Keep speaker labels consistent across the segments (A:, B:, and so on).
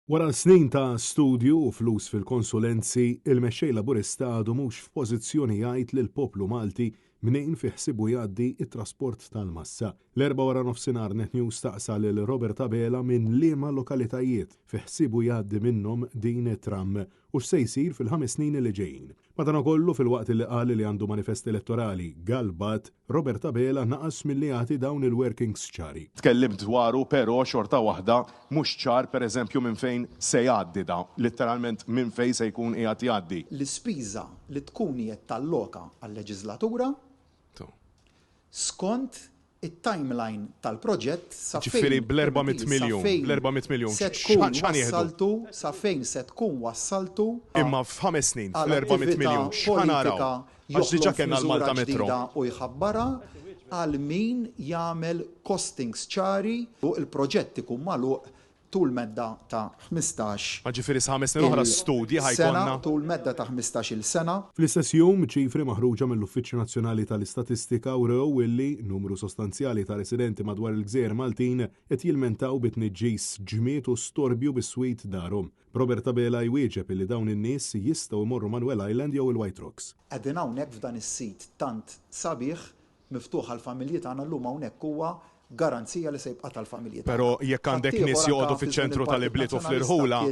A: Wara snin ta' studju u flus fil-konsulenzi, il-Mexxej Laburista għadu mhux f'pożizzjoni jgħid lill-poplu Malti mnejn fi ħsiebu jgħaddi t-trasport tal-massa. L-Erbgħa waranofsinhar Net News staqsa lil Robert Abela minn liema lokalitajiet fi ħsiebu jgħaddi minnhom din it-tram u x'se jsir fil-ħames snin li ġejjin. Madankollu, filwaqt li qal li għandu manifest elettorali galbat, Robert Abela naqas milli jagħti dawn il-workings ċari.
B: Tkellimt dwaru pero xorta waħda mhux ċar per eżempju minn fejn se jgħaddi da, litteralment minn fejn se jkun qiegħed jgħaddi.
C: L-ispiża li tkun qiegħed talloka għal-leġiżlatura skont it-timeline tal-proġett sa fejn
B: Ġifieri bl-400 miljun, bl-400 miljun
C: se tkun wassaltu, sa fejn se tkun wassaltu
B: Imma f'ħames snin, fl-400 miljun, x'ħa naraw? Għax diġà kellna l-Malta Metro.
C: U jħabbarha għal min jagħmel costings ċari u l-proġett ikun magħluq tul medda ta' 15
B: Ma ġifieri sa ħames snin oħra studji ħa jkollna?
C: Sena, tul medda ta' 15-il sena.
A: Fl-istess jum, ċifri maħruġa mill-Uffiċċju Nazzjonali tal-Istatistika wrew illi numru sostanzjali ta' residenti madwar il-gżejjer Maltin qed jilmentaw bi tniġġis, ġmied u storbju biswit darhom. B'Robert Abela jwieġeb illi dawn in-nies jistgħu jmorru Manuel Island jew il-White Rocks.
C: Qegħdin hawnhekk f'dan is-sit tant sabiħ Miftuħ għall-familji tagħna llum hawnhekk huwa garanzija li se jibqa' tal-familji tagħna.
B: Però jekk għandek nies joqogħdu fiċ-ċentru tal-ibliet u fl-irħula,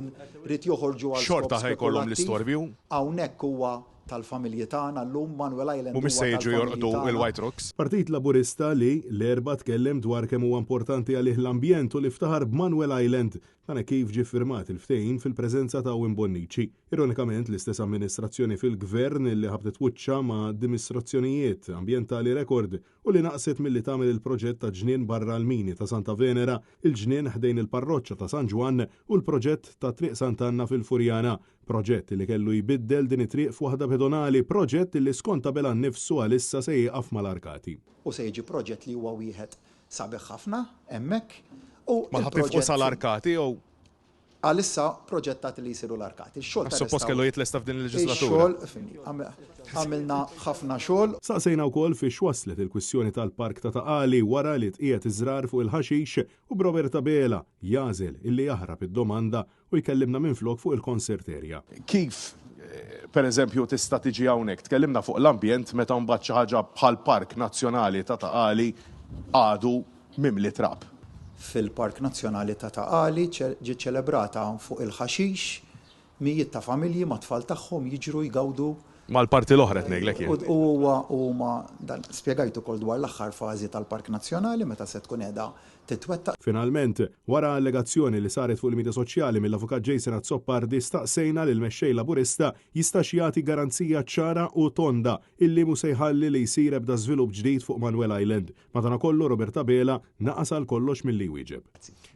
B: xorta ħa jkollhom l-istorbju.
C: Hawnhekk huwa tal-familji tagħna llum, Manuel Island huwa
B: Mhumiex se jiġu jorqdu il-White Rocks.
A: Partit Laburista li, l-Erbgħa tkellem dwar kemm huwa importanti għalih l-ambjent u li ftaħar b'Manuel Island. Dan hekk kif ġie ffirmat il-ftehim fil-preżenza ta' Owen Bonnici. Ironikament, l-istess amministrazzjoni fil-Gvern li ħabtet wiċċha ma' dimistrazzjonijiet ambjentali rekord u li naqset milli tagħmel il-proġett ta' ġnien barra l-mini ta' Santa Venera, il-ġnien ħdejn il-parroċċa ta' San Ġwann u l-proġett ta' Triq Sant'Anna fil-Furjana, proġett li kellu jbiddel din it-triq f'waħda pedonali, proġett li skont Abela nnifsu għalissa se jieqaf mal-arkati.
C: U se jiġi proġett li huwa wieħed sabiħ ħafna hemmhekk u
B: Ma ħa tifqu sal-arkati jew?
C: Għalissa proġettati li jsiru l-arkati. Ix-xogħol ta'
B: Suppost kellu jitlesta f'din il-leġislatura.
C: Ix-xogħol, għamilna ħafna xogħol.
A: Staqsejna wkoll fiex waslet il-kwistjoni tal-Park ta' Ta' Qali wara li tqiegħed iż-żrar fuq il-ħaxix u b'Robert Abela jagħżel illi jaħrab id-domanda u jkellimna minflok fuq il-concert area.
B: Kif, per eżempju, tista' tiġi hawnhekk tkellimna fuq l-ambjent meta mbagħad xi ħaġa bħall-Park Nazzjonali ta' Ta' Qali għadu mimli trab?
C: Fil-Park Nazzjonali ta' Ta' Qali ġiet ċelebrata fuq il-ħaxix, mijiet ta' familji mat-tfal tagħhom jiġru jgawdu.
B: Mal-parti l-oħra qed ngħidlek jien.
C: U huwa huma dan spjegajt ukoll dwar l-aħħar fażi tal-Park Nazzjonali meta se tkun qiegħda titwettaq.
A: Finalment, wara allegazzjoni li saret fuq il-midja soċjali mill-Avukat Jason Azzopardi staqsejna lill-Mexxej Laburista jistax jagħti garanzija ċara u tonda illi mhu se jħalli li jsir ebda żvilupp ġdid fuq Manuel Island. Madankollu Robert Abela naqas għal kollox milli jwieġeb.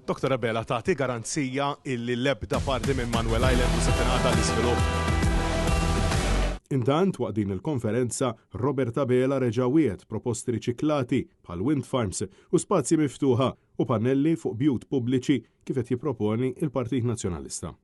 B: Dottor Abela tagħti garanzija illi l-ebda parti minn Manuel Island mhu se tingħata għall-iżvilupp.
A: Intant, waqt din il-konferenza, Robert Abela reġa' wiegħed proposti riċiklati bħal wind farms u spazji miftuħa u pannelli fuq bjut pubbliċi kif qed jipproponi l-Partit Nazzjonalista.